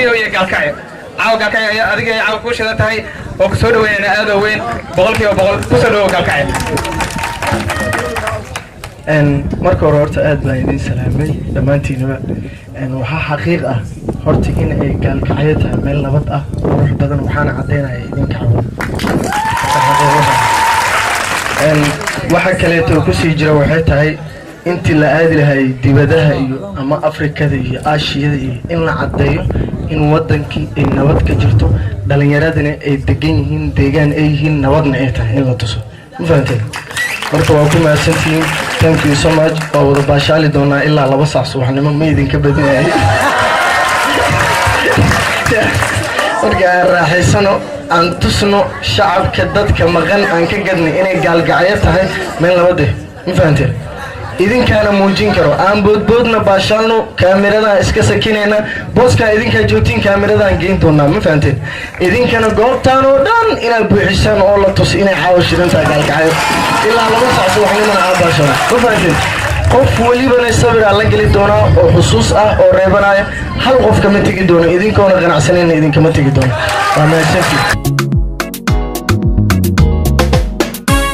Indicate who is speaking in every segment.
Speaker 1: Rio iyo Gaalkacyo. Caawa Gaalkacyo ayaa adiga ay caawa kuu shidan tahay oo ku soo dhaweynayna aad oo weyn, 100%. Ku soo dhawow Gaalkacyo.
Speaker 2: Marka hore horta aad baan idin salaamay dhammaantiinaba. Waxaa xaqiiq ah horta in ay Gaalkacyo tahay meel nabad ah, qurux badan, waxaana caddaynaya idinka cawada. Waxa kaleeto kusii jira waxay tahay intii la aadi lahay dibadaha iyo ama Afrikada iyo Aashiyada iyo in la caddeeyo in wadankii ay nabad ka jirto, dhalinyaradina ay degan yihiin, deegaan ay yihiin, nabadna ay tahay in la tuso. Ma fahanteen? Marka waa ku mahadsantihiin, thank you so much. Waa wada baashaali doonaa ilaa 2 saac subaxnimo, ma idinka badinayay. Marka aan raaxaysano, aan tusno shacabka, dadka maqan aan ka gadnay inay Gaalgacyo tahay meel nabade. Ma fahanteen? Idinkaana muujin karo. Aan boodboodna, baashaalno, kaamiradaha iska sakinayna, booskaa idinkaa joogtiin kaamiradaan geyn doonaa. Ma fahanteen? Idinkana goobtaan oo dhan inaad buuxisaan oo la tus inay caawa shidantahay Gaalkacyo ilaa 2 saac subaxnimona aa baashano. Ma fahanteen? Qof welibana sawiraa la geli doonaa oo xusuus ah oo reebanaya. Hal qof kama tegi doono idinkoona qanacsanayna, idinkama tegi doono. Waa mahadsantiin.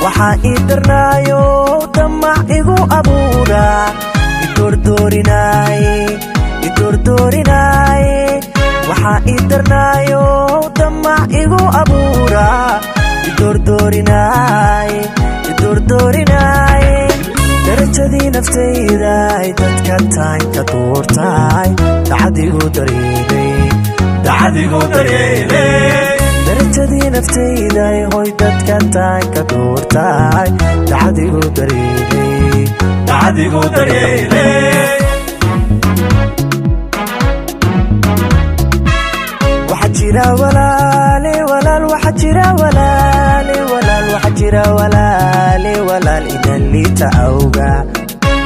Speaker 3: Waxaa ii darnaayo damac igu abuura, idoordoorinaaye, idoordoorinaaye. Waxaa ii darnaayo damac igu abuura, idoordoorinaaye, idoordoorinaaye. Darajadii naftayda ay dadka taanka duurtaay, dacadigu daryeelay, dacadigu daryeelay. Darajadii naftayda ay hoy dadka taanka duurtaay, dacadigu daryeelay, dacadigu daryeelay. Waxaa jira walaale walaal, waxaa jira walaale walaal, waxaa jira walaale walaal inan liita awga.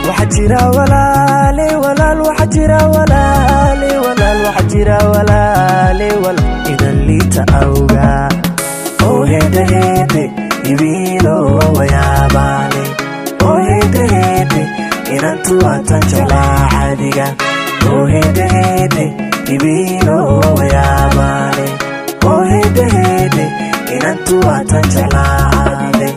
Speaker 3: Waxaa jira walaale walaal, waxaa jira walaale walaal, waxaa jira walaale walaal inan liita awga. Oo hede hede ibiilo wayaabaale, oo hede hede inantu waatan jeclaa caadiga. Oo hede hede ibiilo wayaabaale, oo hede hede inantu waatan jeclaa caadiga.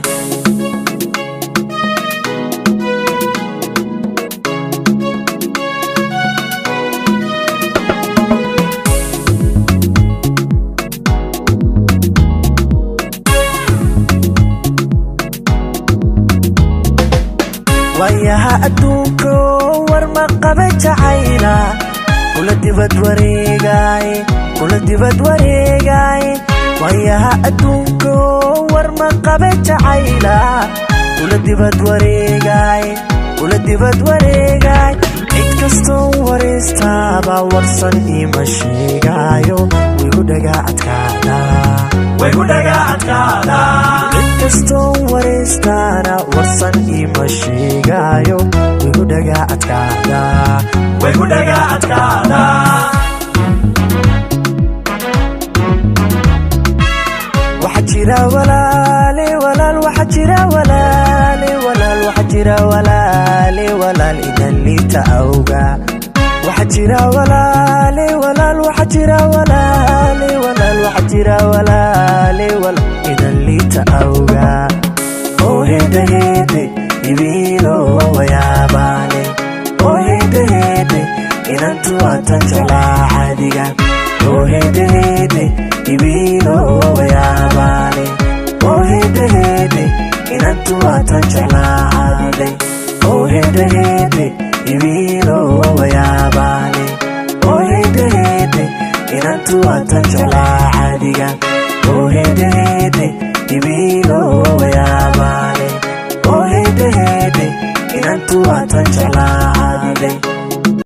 Speaker 3: Waayaha adduunko war ma qaba jacayla, kula dibad wareegaay, kula dibad wareegaay. Waayaha adduunko war ma qaba jacayla, kula dibad wareegaay, kula dibad wareegaay. Cid kastoo waraystaaba warsan iima sheegaayo, wigu dhagaa adkaada, waygu dhagaa adkaada. Cid kastoo waraystaana warsan iima sheegaayo, wigu dhagaa adkaada, waygu dhagaa adkaada. Waxaa jira walaale walaal, waxaa jira walaale walaal, waxaa jira walaale walaal inan liita awga. Waxaa jira walaale walaal, waxaa jira walaale walaal, waxaa jira walaale walaal inan liita awga. Oo hede hede ibiilo wayaabaale, oo hede hede inantu waatan jeclaa caadiga. Oo hede hede ibiilo wayaabaale, oo hede hede inantu waatan jeclaa caadiga. Oo hede hede ibiilo wayaabaale, oo hede hede inantu waatan jeclaa caadiga. Oo hede hede ibiilo wayaabaale, oo hede hede inantu waatan jeclaa caadiga.